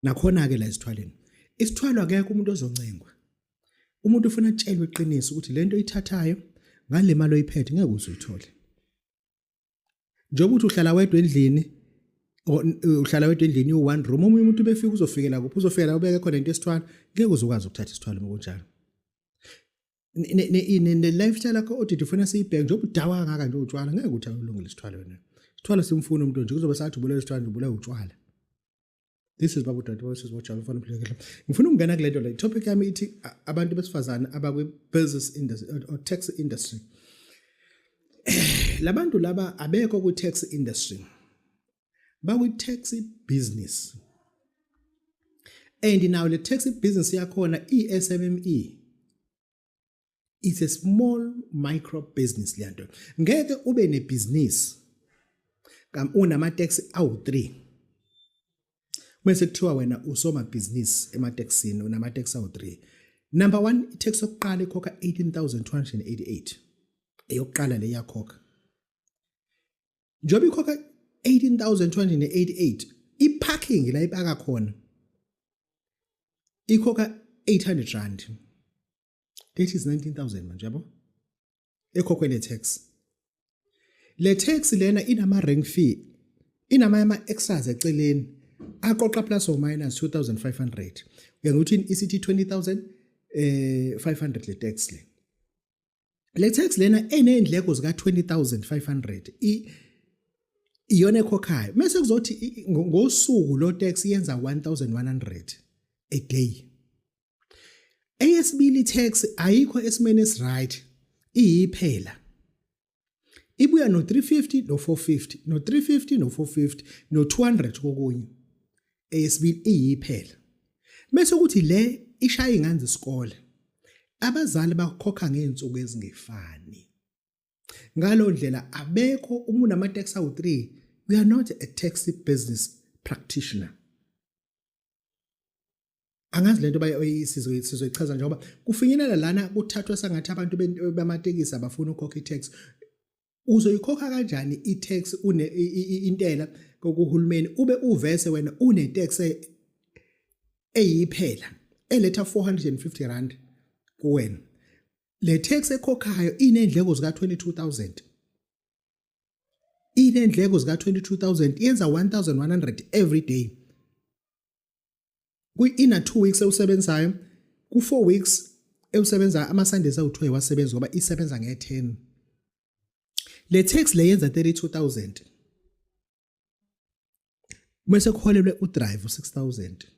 Nakhona ke la esithwaleni, isithwalo akekho umuntu ozoncengwa. Umuntu ufuna atshelwe iqiniso ukuthi lento oyithathayo ngale mali oyiphethe ngeke uze uyithole. Njengoba uthi uhlala wedwa endlini, uhlala wedwa endlini you-one room, omunye umuntu ubefika uzofikela kuphi? Uzofikela ubeke khona into esithwalo, ngeke uze ukwazi ukuthatha isithwalo uma kunjalo. Ne-lifestyle yakho odidi ufuna siyibheke, njengoba udawa kangaka nje utshwala, ngeke uthi awulungile isithwalo wena. Isithwalo simfuna umuntu nje kuzobe sathi ubulele isithwalo nje, ubulawa utshwala. This is Babu Dade, this is Wajaba mfana uphilekile. Ngifuna ukungena kule nto le. Topic yami ithi abantu besifazane abakwi business industry or taxi industry. Labantu laba abekho kwi taxi industry. Bakwi taxi business. And now le taxi business yakhona i-SMME. It's a small micro business leyanto. Ngeke ube nebusiness kam unama taxi awu3. Bese kuthiwa wena usomabhizinisi ematekisini unama taxi awu3. Number 1, itax yokuqala ikhokha 18,288. Eyokuqala le iyakhokha. Njengoba ikhokha 18,288, iparking la ipaka khona ikhokha R800. That is 19,000 manje, yabo, ekhokhwe le tax. Le tax lena inama rank fee, inama ama extras eceleni aqoqa plus or minus 2500. Uyanguthi isithi 20,000 500 le tax le. Le tax lena enendleko zika 20,500 i iyona ekhokhayo. Mase kuzothi ngosuku lo tax yenza 1100 a day. Eyesibili tax ayikho esimeni esiright, iyiphela. Ibuya no 350 no 450 no 350 no 450 no 200 kokunye. Eyesibili iyiphela. Bese kuthi le ishaya ingane zesikole. Abazali bakhokha ngeensuku ezingefani. Ngalo ndlela abekho uma unama tax awu3, we are not a taxi business practitioner. Angazi lento sizoyichaza njengoba kufinyelela lana kuthathwa sangathi abantu bamatekisi abafuna ukukhokha i-tax. Uzoyikhokha kanjani i-tax, une intela kokuhulumeni, ube uvese wena une-tax eyiphela eletha R450 kuwena? Le tax ekhokhayo inendleko zika 22,000, inendleko zika 22,000, yenza 1100 every day. Ina 2 weeks ewusebenzayo, ku 4 weeks ewusebenza, ama Sundays awu2 wasebenza ngoba isebenza nge10. Le tax le yenza 32,000 bese kuholelwe udrive u6000.